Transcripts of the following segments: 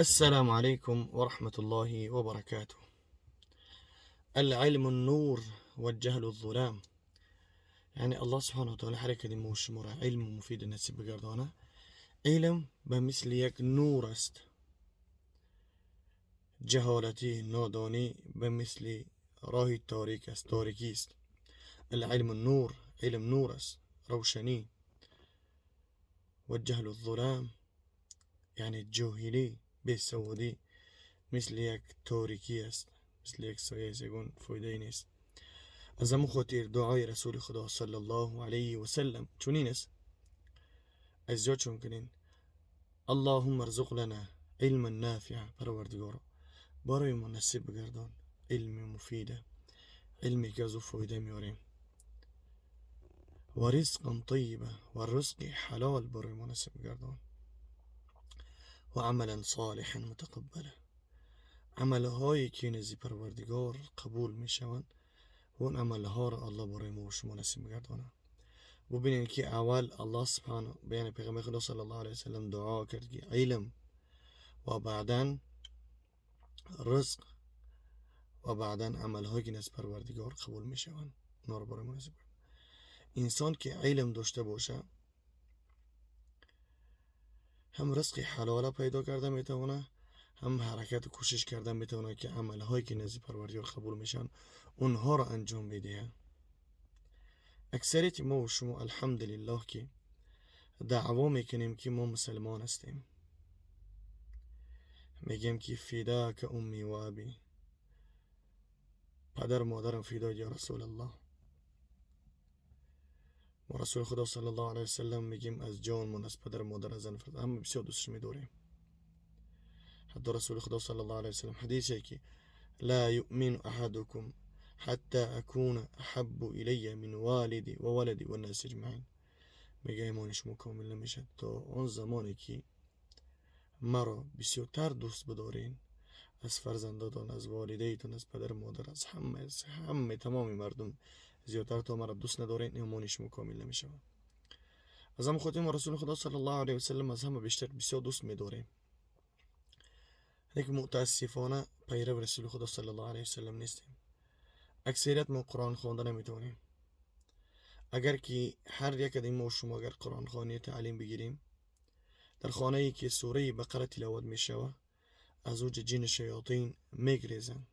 السلام عليكم ورحمة الله وبركاته. العلم النور والجهل الظلام. یعنی الله سبحانه وتعالی هر یک ما و شما را علم مفید نصیب بگردانه. علم به مثل یک نور است، جهالتی نادانی به مثل راه تاریک است، تاریکی است. العلم النور، علم نور است، روشنی. والجهل الظلام یعنی جاهلی، بیسوادی مثل یک تاریکی است، مثل یک سایه است، یگان فایده نیست. از همون خاطر دعای رسول خدا صلی الله علیه و سلم چنین است، از یاد چون کنین: اللهم ارزق لنا علما نافعا. پروردگارا برای ما نصیب بگردان علم مفیده، علمی که از او فایده میاریم، و رزقا طیبا، و رزق حلال برای ما نصیب بگردان، و عملا صالحا متقبلا، عملهایی که نزد پروردگار قبول میشوند و اون عملها را الله برای ما و شما نصیب بگردانه. ببینید که اول الله سبحانه، یعنی پیغمبر خدا صلی الله علیه وسلم دعا کرد که علم و بعدا رزق و بعدا عملهایی که نزد پروردگار قبول میشوند اونا رو برای ما نصیب کرد. انسان که علم داشته باشه هم رزق حلال پیدا کرده میتونه، هم حرکت و کوشش کرده میتونه که عملهایی که نزد پروردگار قبول میشن اونها رو انجام بده. اکثریت ما و شما الحمدلله که دعوا میکنیم که ما مسلمان هستیم، میگیم که فداک امی و ابی، پدر مادرم فدای یا رسول الله. و رسول خدا صلی الله علیه وسلم میگیم از جان من، از پدر مادر، از زن فرزند همه بسیار دوستش میداریم. حتی رسول خدا صلی الله علیه وسلم حدیثی که لا یؤمن احدکم حتی اکون احب الی من والدی و ولدی و الناس اجمعین. میگه ایمان شما کامل نمیشه تا آن زمانی که مرا بسیارتر دوست بدارین از فرزنداتان، از والدیتان، از پدر مادر، از همه، از همه تمام مردم زیادتر تا مرا دوست ندارین ایمان شما کامل نمیشه. از همه خاطر ما رسول خدا صلی الله علیه وسلم از همه بیشتر بسیار دوست میداریم، لیکن متاسفانه پیرو رسول خدا صلی الله علیه وسلم نیستیم. اکثریت ما قرآن خوانده نمیتونیم. اگر که هر یک از ما و شما اگر قرآن خوانی تعلیم بگیریم، در خانه ای که سوره بقره تلاوت میشوه از اوج جن شیاطین میگریزن.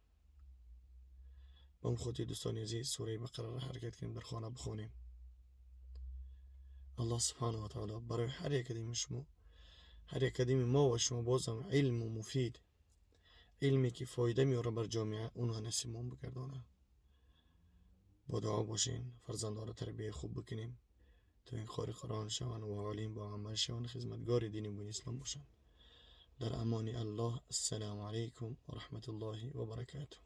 به خاطر دوستان عزیز سوره بقره را حرکت کنیم در خانه بخونیم. الله سبحانه و تعالی برای هر یک از شما، هر یک از ما و شما بازم علم و مفید، علمی که فایده میاره بر جامعه، اونها نصیبمون بگردانه. با دعا باشین، فرزندان را تربیه خوب بکنیم تا این قاری قرآن شوند و عالم با عمل شوند، خدمتگار دین مبین اسلام باشند. در امان الله. السلام علیکم و رحمت الله و برکاته.